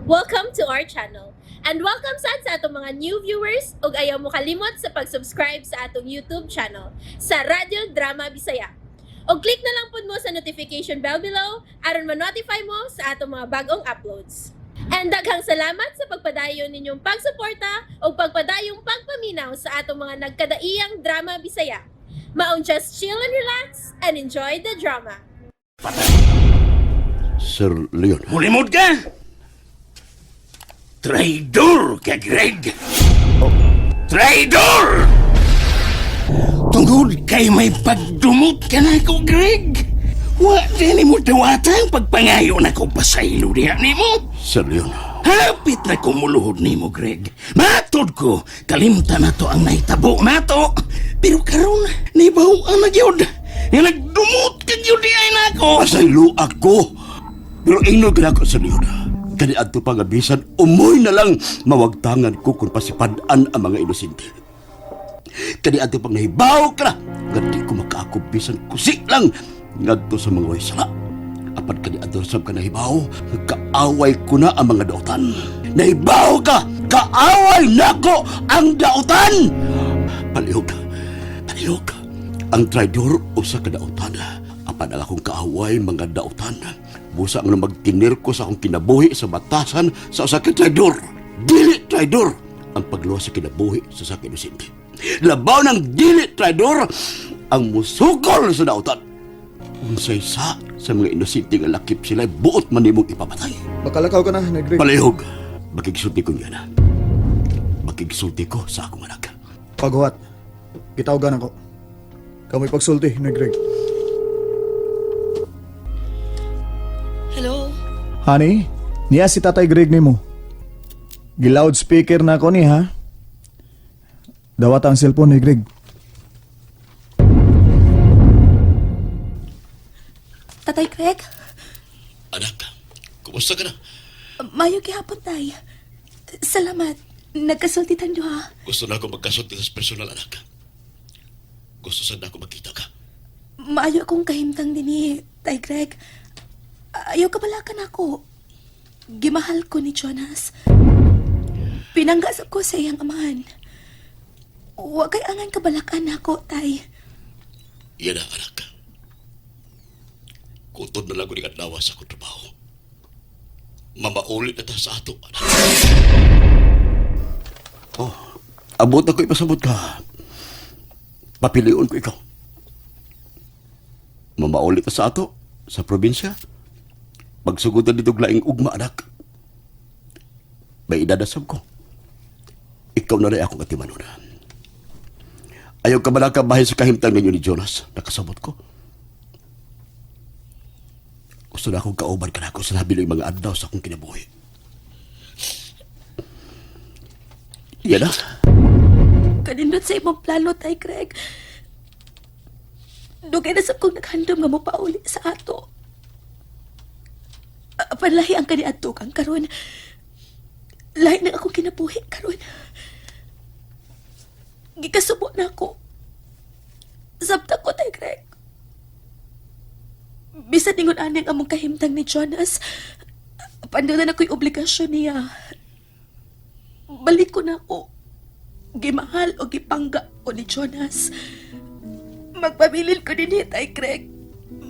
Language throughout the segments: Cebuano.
Welcome to our channel. And welcome sad sa atong mga new viewers ug ayaw mo kalimot sa pag-subscribe sa atong YouTube channel sa Radyo Drama Bisaya. Og click na lang pud mo sa notification bell below aron ma-notify mo sa atong mga bagong uploads. And daghang salamat sa pagpadayon ninyong pagsuporta ug pagpadayong pagpaminaw sa atong mga nagkadaiyang drama Bisaya. Maong just chill and relax and enjoy the drama. Sir Leon. Mulimod ka! Traidor ka, Greg! Traidor! Tungod kay may pagdumot ka na ako, Greg! Wa din mo dawatan pagpangayo na ko pasaylo diha nimo. Sir Leon. Hapit na kumuluhod nimo, Greg. Matod ko, kalimta na to ang nahitabo nato. Pero karon, nibaw ang nagyod. Nga nagdumot ka gyud di ay nako. Pasaylo ako. Pero ingnog na ako, Sir Leon. Kani adto pa nga bisan, umoy na lang mawagtangan ko kung pasipadaan ang mga inosente. Kani adto pang nahibaw ka na, nga di ko makaakop bisan kusi lang ngadto sa mga way sala. Apan kani adto sab ka nahibaw, kaaway ko na ang mga dautan. Nahibaw ka, kaaway nako ang dautan. Palihog, palihog. Ang traidor usa ka dautan. Apan ang akong kaaway mga dautan. Busa ang magtinir ko sa akong kinabuhi sa batasan sa usa ka traidor. Dili traidor ang pagluwas sa kinabuhi sa usa ka inosente. Labaw ng dili traidor ang musukol sa dautan. Unsay sa sa mga inosente nga lakip sila buot man nimong ipapatay. Makalakaw ka na, Negre. Palihog, makigsulti ko niya na. Makigsulti ko sa akong anak. Paghuhat. Gitawgan ako. Kamoy pagsulti, Negre. Hello? Honey, niya si Tatay Greg nimo. Gi-loudspeaker na ako ni ha. Dawat ang cellphone ni Greg. Tatay Greg? Anak, kumusta ka na? Mayo gihapon, tay. Salamat. Nagkasulti tan ha. Gusto na ako magkasulti sa personal, anak. Gusto sad na ako magkita ka. Maayo akong kahimtang dinhi, Tay Greg. Ayaw kabalakan ako. Gimahal ko ni Jonas. Pinanggasap ko sa iyang amahan. Wa kay angan kabalakan ako, tay. Yan na, anak. Kutod na lang ko ni adlaw sa akong trabaho. Mamaulit na ta sa ato, anak. Oh, abot ako ipasabot ka. Papilion ko ikaw. Mamaulit na sa ato, sa probinsya. Pagsugod na dito laing ugma, anak. May idadasab ko. Ikaw na rin akong atimanon. Ayaw ka ba nakabahin sa kahimtang ninyo ni Jonas? Nakasabot ko. Gusto na akong kauban ka na ako sa nabiling mga adlaw sa akong kinabuhi. Yan na. Kanindot sa imong plano, Tay Greg. Dugay na sab kong naghandom nga mopauli sa ato. Panlahi ang kaniadto kang karon. Lahi na akong kinabuhi karon. Gikasubo na ako. Sabta ko, Tay Greg. Bisan ingon ani ang among kahimtang ni Jonas, pandulan ako'y obligasyon niya. Balik ko na ako gimahal o gipangga ko ni Jonas. Magpabilin ko dinhi, Tay Greg.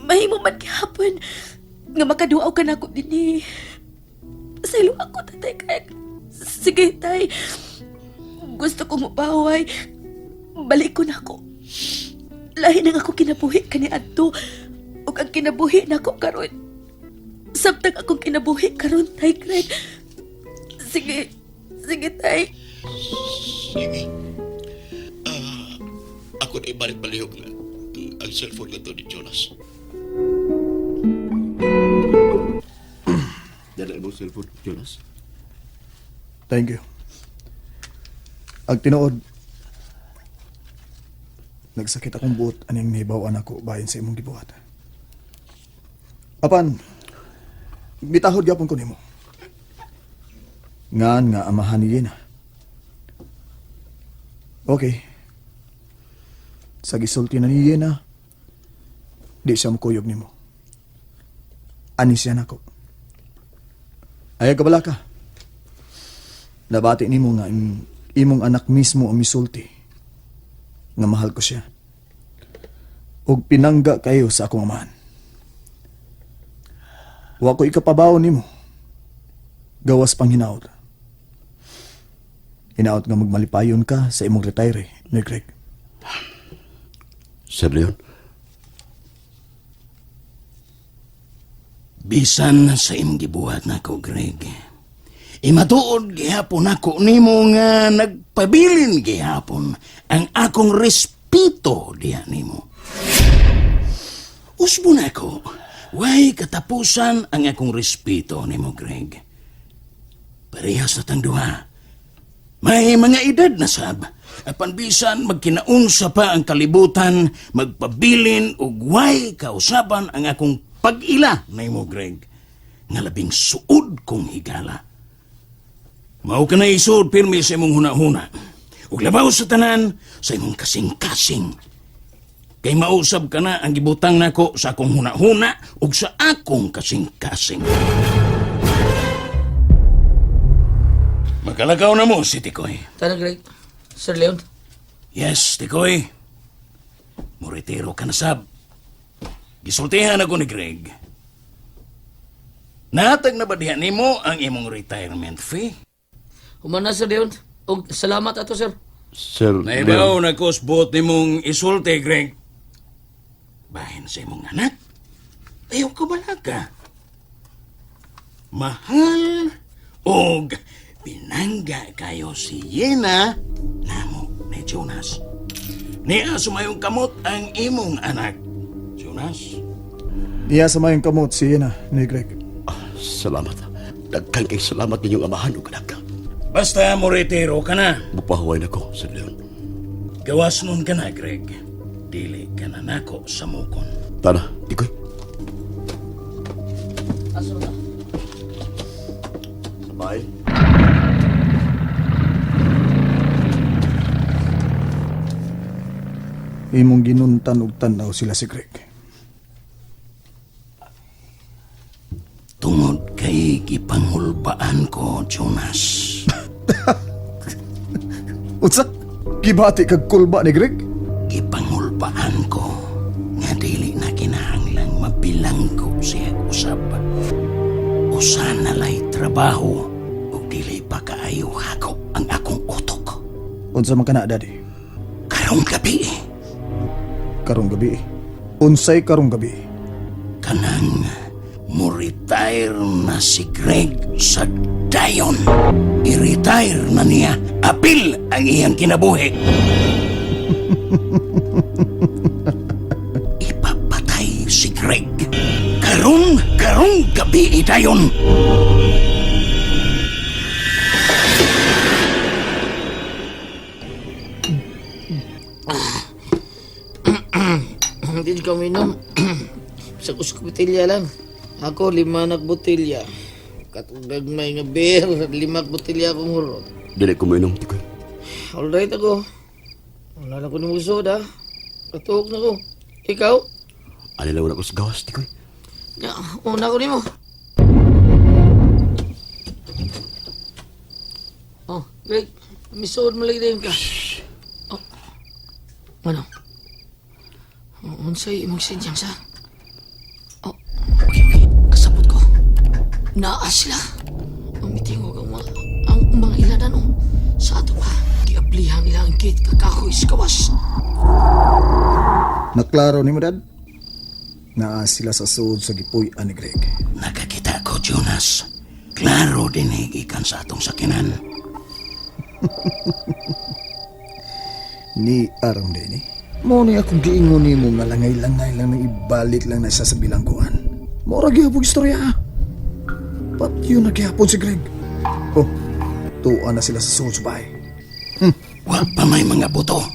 Mahimo man gihapon nga makaduaw ka na ako dinhi. Pasaylo ako, Tatay Greg. Sige, Tay. Gusto kong mupaway. Balik ko na ako. Lahi nang ako kinabuhi kaniadto. Ug ang kinabuhi nako karon. Samtang akong kinabuhi karon, Tay Greg. Sige. Sige, Tay. Sige. Ah, ako na ibalik balihog na ang cellphone na to ni Jonas. Dala mo cellphone, Jonas. Thank you. Ag tinuod, nagsakit akong buot aning nahibaw ako bahin sa imong gibuhat. Apan, mitahod gyapon ko nimo. Ngan nga amahan ni Yena. Okay. Sa gisulti na ni Yena, di siya mukuyog nimo. Ani siya nako. Ayaw kabala ka. Nabati nimo nga imong anak mismo ang misulti nga mahal ko siya. Ug pinangga kayo sa akong amahan. Wa ko ikapabaw nimo. Gawas pang hinaot. Hinaot nga magmalipayon ka sa imong retire, ni Greg. Sir Leon, Bisan sa imong gibuhat nako, Greg. Imatuod gihapon nako nimo nga nagpabilin gihapon ang akong respeto diha nimo. Usbo nako, way katapusan ang akong respeto nimo, Greg. Parehas na tang duha. May mga edad na sab. Apan bisan magkinaunsa pa ang kalibutan, magpabilin ug way kausaban ang akong pag-ila nimo, Greg. Nga labing suod kong higala. Mao ka na isuod pirmi sa imong hunahuna. Ug labaw sa tanan sa imong kasing-kasing. Kay mausab ka na ang gibutang nako sa akong hunahuna ug sa akong kasing-kasing. Makalakaw na mo si Tikoy. Tara, Greg. Sir Leon. Yes, Tikoy. Muretiro ka na sab. Gisultihan ako ni Greg. Natag na ba diha nimo ang imong retirement fee? Humana, Sir Leon. Og salamat ato, sir. Sir Leon. Naibaw na ko buot nimong isulti, Greg. Bahin sa imong anak. Ayaw ka balaga. Mahal og pinangga kayo si Yena namo ni Jonas. Niya sumayong kamot ang imong anak. Jonas, Niya sa mayong kamot si Yena, ni Greg. Salamat. Daghan kay salamat ninyong amahan ug anak. Basta mo retiro ka na. Mupahuway na ko, Sir Leon. Gawas nun ka na, Greg. Dili ka na nako sa mukon. Tara, Tikoy. Asa na? Sabay. Imong ginuntan og tan-aw sila si Greg. Tungod kay gipangulbaan ko, Jonas. Unsa? Gibati kag kulba ni Greg? Gipangulbaan ko nga dili na kinahanglang mabilanggo siya usab. Usa na lay trabaho ug dili pa kaayo hakop ang akong utok. Unsa man kana, Daddy? Karong gabi, Karong gabi. Unsay karong gabi? Kanang mo retire na si Greg sa dayon. I-retire na niya. Apil ang iyang kinabuhi. Ipapatay si Greg. Karong, karong gabi idayon. Hindi ko minom. Sa usak botelya lang. Ako, 5 na botelya. Katugag may nga beer, 5 botelya akong hurot. Dili ko mainom, Tikoy. Alright ako. Wala na ko ng soda. Katuog na ko. Ikaw? Ani lang wala ko sa gawas, Tikoy. Ya, una ko nimo. Oh, Greg, misuod mo lagi din ka. Oh. Ano? Oh, unsay imong sinyang sa? Oh, okay, okay. Kasabot ko. Naa sila. Ang mitingog ang mga ilanan, oh. Sa ato pa, giaplihan nila ang gate kakahoy sa kawas. Naklaro nimo, Dad? Naa sila sa suod sa gipuy-an ni Greg. Nakakita ko, Jonas. Klaro din ikan sa atong sakinan. Ni aram din eh. Mo ni akong giingon nimo nga langay-langay lang nang ibalik lang na isa sa bilangguan. Mora gihapon istorya. Ah. Pat yun na gihapon si Greg. Oh, tuwa na sila sa suod sa bahay. Wa pa may mga buto.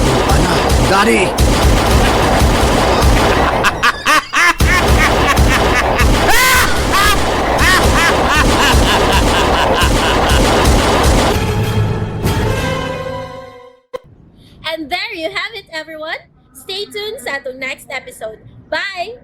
Tuwa na, Daddy! And there you have it, everyone. Stay tuned sa atong next episode. Bye!